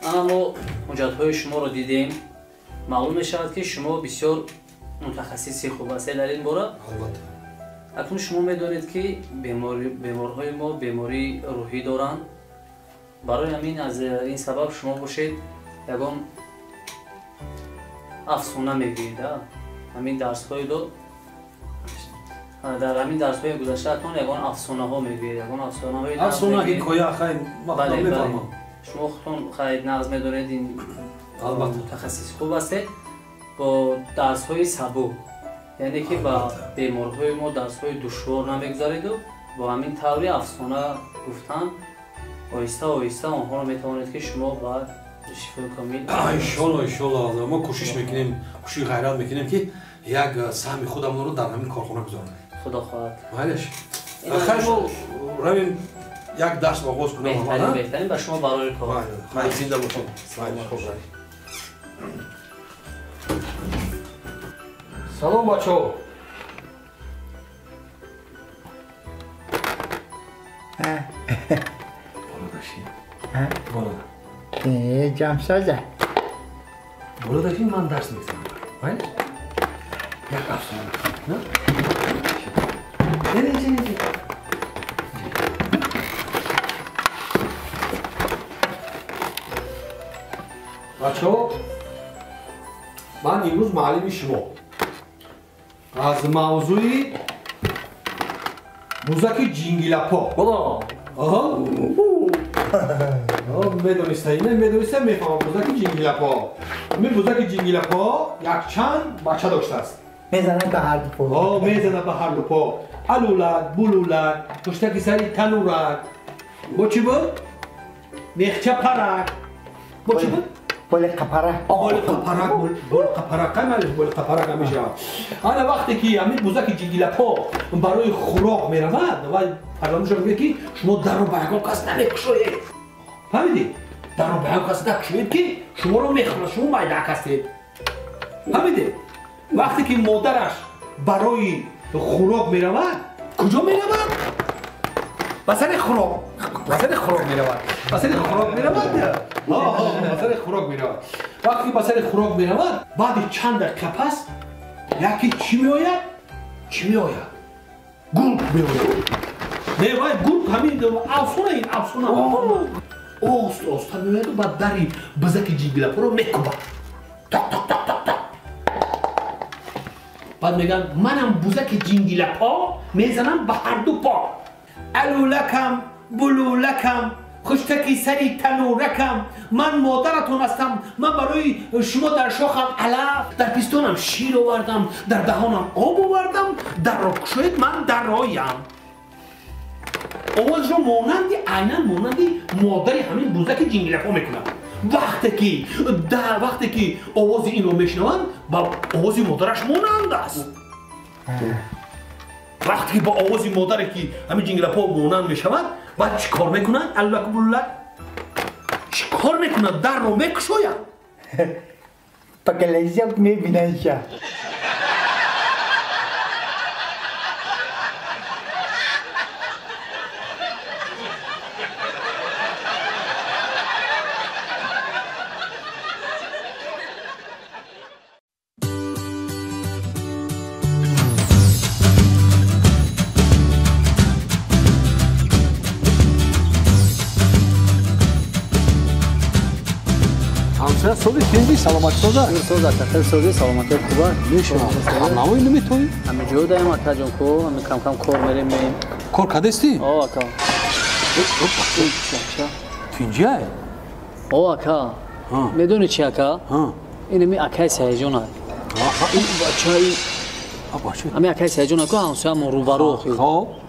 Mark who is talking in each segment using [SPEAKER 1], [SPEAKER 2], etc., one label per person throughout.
[SPEAKER 1] Ана мо ҳуҷҷатҳои шуморо дидем. Маълум мешавад, ки шумо бисёр мутахассиси хуб ҳастед дар ин бора.
[SPEAKER 2] Албатта.
[SPEAKER 1] Акнун шумо медонед, ки беморҳои мо бемории рӯҳӣ доранд. Барои ҳамин аз ин сабаб шумо бошед ягон афсона мегӯед. Ҳамин дарсҳои дод дар ҳамин дарсҳои гузаштаатон ягон афсонаҳо мегӯед, ягон афсонаҳои
[SPEAKER 2] афсона, ҳикоя, хай мефаҳмам.
[SPEAKER 1] Шумо худтон хай нағз медонед, ин
[SPEAKER 2] албатта
[SPEAKER 1] мутахассиси хуб ҳастед. Бо дарсҳои сабук, яъне ки ба беморҳои мо дарсҳои душвор намегузареду бо ҳамин таври афсона гуфтан оҳиста оҳиста онҳоро метавонед, ки шумо ба шифои комил.
[SPEAKER 2] Иншолло, иншолло, мо кӯшиш мекунем, кӯшиши ғайрат мекунем, ки як саҳми худамонро дар ҳамин корхона гузорем.
[SPEAKER 1] Худо хоҳад.
[SPEAKER 2] Майлеш, хай мо равем, як дарс оғоз кунем.
[SPEAKER 1] Беҳтарин, беҳтарин, ба шумо барори кор.
[SPEAKER 2] Хай, зинда бошед. Хуб, салом, бачаҳо. Боло даши.
[SPEAKER 3] Ҷамсоза.
[SPEAKER 2] Боло даши, ман дарс мезанам. Майлеш, як афсона. Не, не, не, не. Бачаҳо, ман имрӯз муаллими шумо аз мавзӯи бузаки ҷингилапо. Медониста, ина медониста, мефаҳмам. Бузаки ҷингилапо. Ҳамин бузаки ҷингилапо якчанд бача доштааст.
[SPEAKER 3] Мезанад ба ҳарду по.
[SPEAKER 2] Мезанад ба ҳарду по. Алулак, булулак, пуштаки сари танурак. Бо чӣ буд? Мехча парак. Бо чӣ буд?
[SPEAKER 3] Боли қапарак.
[SPEAKER 2] Боли қапарак, боли қапарак, кай малиш боли қапарак ҳамешавад. Ана вақте ки ҳамин бузаки ҷингилапо барои хӯрок меравад, ва фарзандашо мегӯяд, ки шумо дарро ба ягон кас намекушоед. Фаҳмидед? Дарро ба ягон кас накушоед, ки шуморо мехӯрад, шумо майдаак ҳастед. Фаҳмидед? Вақте ки модараш барои хӯрок меравад, куҷо меравад? Ба сари хӯрок, ба сари хӯрок меравад, ба сари хӯрок меравад, ба сари хӯрок меравад. Вақте ки ба сари хӯрок меравад, баъди чанд дақиқа пас яке чӣ меояд? Чӣ меояд? Гург меояд. Не, вай гург ҳамин афсона, ин афсона. Оҳиста оҳиста меояду ба дари бузаки ҷингилапоро мекӯбад. Ток ток ток ток ток. Баъд мегӯянд: манам бузаки ҷингилапо, мезанам ба ҳарду по. Алулакам, булулакам, хуштаки сари тануракам, ман модаратон ҳастам, ман барои шумо дар шохам алаф, дар пистонам шир овардам, дар даҳонам об овардам, дарро кушоед, ман дароям. Овозро монанди, айнан монанди модари ҳамин бузаки ҷингилапо мекунад. Вақте ки овози инро мешунаванд, ба овози модараш монанд аст. Вақте ки ба овози модаре ки ҳамин ҷингилапо монанд мешавад, баъд чӣ кор мекунад? Аллакубуллак чӣ кор мекунад? Дарро мекушояд.
[SPEAKER 3] Ба галазиёк мебинанша.
[SPEAKER 2] Сози тинҷи, саломатӣ соза?
[SPEAKER 1] Соза, хел сози, саломатӣ хуба.
[SPEAKER 2] Мешавам. Навои наметоӣ?
[SPEAKER 1] Ҳами ҷо даем, акаҷон, ко, ҳами кам-кам кор мерем, меем.
[SPEAKER 2] Кор кадестӣ?
[SPEAKER 1] О, ака.
[SPEAKER 2] Тинҷи ай?
[SPEAKER 1] О, ака. Медонӣ чи, ака? Ин ами акаи Саиҷон ай. Ин бачаи ами акаи Саиҷон ака, ҳамсоямон рӯбарӯ.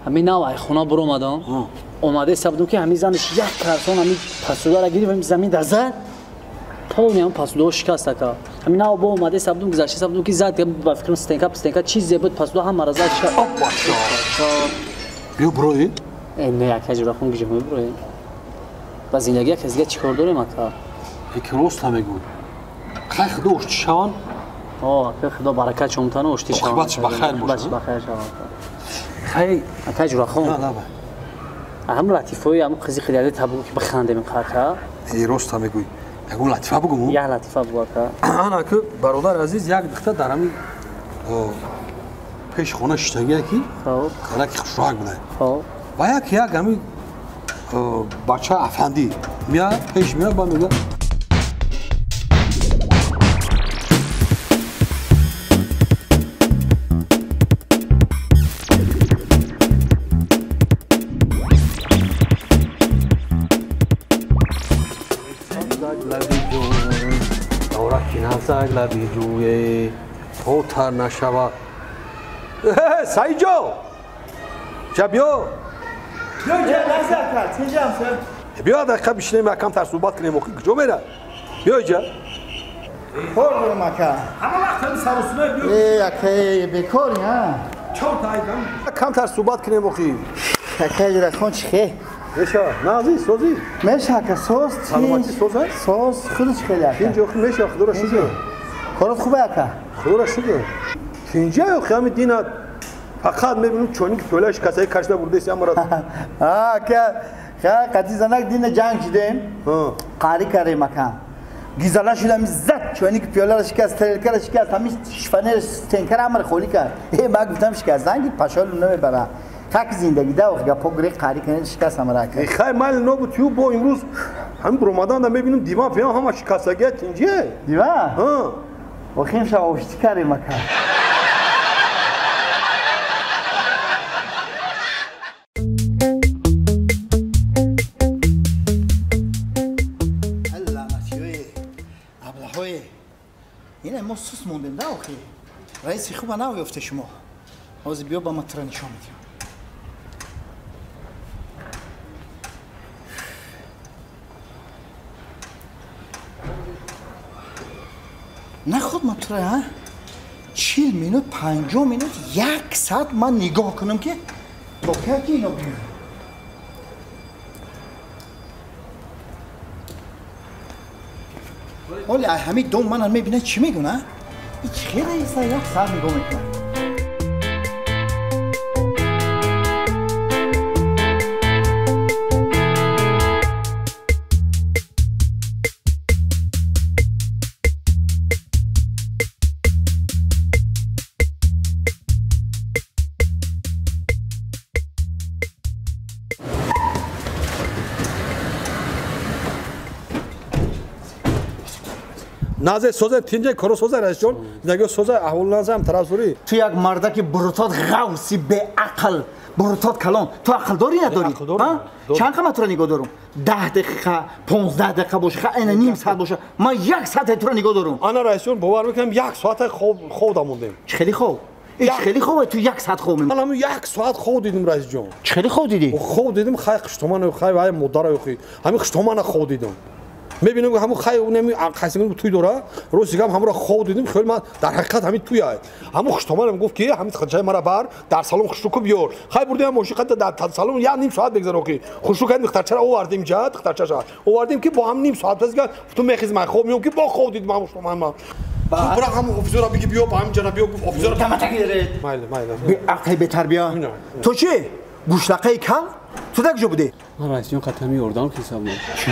[SPEAKER 1] Ҳами нав ай хона буромадам. Омада ҳисаб ки ҳами занаш як карсон ҳами пасудара гирифт, ҳами замин дар зад. Полни ҳам пасудоҳо шикаст, ака. Ҳамин нав бо омада ҳисабдум, гузашта ҳисабдум, ки зад, ба фикрам стенка, стенка чизе буд, пасудо ҳамаро зад шикаст.
[SPEAKER 2] Биё бироед.
[SPEAKER 1] Не, ака, ҷурахон гиҷо мебироем. Ба зиндагӣ як кас дига чӣ кор дорем, ака?
[SPEAKER 2] Яке рост ҳам мегӯй. Хай, худо оштӣ шаванд.
[SPEAKER 1] О, ака, худо баракат шомтану оштӣ шаванд.
[SPEAKER 2] Оқибатш ба хайр бошад.
[SPEAKER 1] Оқибатш ба хайр шавад.
[SPEAKER 2] Хай,
[SPEAKER 1] ака ҷурахон. Ҳам латифои ҳам қизи қидади табу ки бихандем, ака.
[SPEAKER 2] Э, рост ҳам мегӯй. Ягон латифа бугум?
[SPEAKER 1] Як латифа бугу ака.
[SPEAKER 2] Ана ки бародар азиз як духта дар ҳамин пеши хона шиштагия ки хараки хушрак буда. Ва як як ҳамин бача афандӣ меяд пеш меяд ба мегӯяд лаби ҷӯе то тар нашавад. Саиҷо! Ҷа биё! Биё дақиқа бишинем якам тар суҳбат кунем охи куҷо мера? Биё иҷа.
[SPEAKER 3] Кор дорам ака.
[SPEAKER 2] Ҳама вақт ҳами саросуна биё.
[SPEAKER 3] Э ака бекори ҳа.
[SPEAKER 2] Чор та айдам. Камтар суҳбат кунем охи.
[SPEAKER 3] Ака ҷирахон чӣ хе?
[SPEAKER 2] Меша, нази, сози?
[SPEAKER 3] Меша ака соз.
[SPEAKER 2] Саломатӣ соз аст?
[SPEAKER 3] Соз, худаш хеле ака.
[SPEAKER 2] Инҷо охи меша, худоро шукр.
[SPEAKER 3] Корот хубе ака?
[SPEAKER 2] Худоро шукр. Инҷа охи ҳами дина фақат мебинем чоник пиёлаи шикастаи кашида бурдаси амара.
[SPEAKER 3] Ака, ха қати занак дина ҷанг шидем. Қарӣ кардем ака. Гизала шудам зад чоник пиёларо шикаст, тарелкаро шикаст, ҳамин шифонер стенкаро ҳамаро холӣ кард. Э ман гуфтам шикастан ки пашолу намебара. Как зиндагӣ да ох гапо гире қарӣ кунед шикаст ҳамаро ака.
[SPEAKER 2] Хай майли нобуд тю бо имрӯз ҳамин буромаданда мебинем диван пиён ҳама шикастагия тинҷие.
[SPEAKER 3] Диван? Ҳа. Охим шав оштӣ кардем ака. Ина мо сус мондем да охи. Раиси хуба навёфте шумо. Ҳозир биё ба ма тура нишон медиҳам. Наход ма тура, а? 40 минут, 50 минут, як соат ман нигоҳ кунам ки боқия ки ино биёяд. Ҳоле ҳамин дом манам мебинад чӣ мегӯна? Ин чӣ хел раиса як соат нигоҳ мекунад.
[SPEAKER 2] Назе созе тинҷе коро созе раисҷон зиндагиё созе аҳвол назам тарафзурӣ.
[SPEAKER 3] Ту як мардаки бурутот ғавси беақл, бурутот калон. Ту ақл дорӣ надорӣ? Чанд қимат туро нигоҳ дорум? 10 дақиқа, 15 дақиқа боша, ха ина ним соат боша. Ман як соат туро нигоҳ дорум.
[SPEAKER 2] Ана раисҷон бовар мекунам як соат хоб дамондем.
[SPEAKER 3] Чӣ хеле хоб? Ин чӣ хеле хобе? Ту як соат хоб мемонӣ.
[SPEAKER 2] Ман ҳамун як соат хоб дидим раисҷон.
[SPEAKER 3] Чӣ хеле хоб дидӣ?
[SPEAKER 2] Хоб дидим хай хуштомана хай вай модаро охи. Ҳамин хуштомана хоб дидим. Мебинем ҳамун хай унами қайсигун туй дора. Рӯзи дигам ҳамуро хоб дидим, хел ман дар ҳақиқат ҳамин туй ай. Ҳамун хуштоманам гуфт ки ҳамин хачаи мара бар дар салон хушрӯ ку биёр. Хай бурдем мошин қад дар салон як ним соат бигзар охи. Хушрӯ кардем духтарчаро овардем ҷа духтарчаша. Овардем ки бо ҳам ним соат пас дигар ту мехез ман хоб меом ки бо хоб дидим ҳамун хуштоман ман. Бара ҳамун офисера биги биё ба ҳамин ҷана биё гуфт офисера.
[SPEAKER 3] Таматагире.
[SPEAKER 2] Майли, майли.
[SPEAKER 3] Беақли бетарбия. Ту чӣ? Гӯшлақаи кал? Ту дар куҷо будӣ?
[SPEAKER 1] Ман раисҷон қатъан ёрдам ҳисоб.
[SPEAKER 3] Чӣ?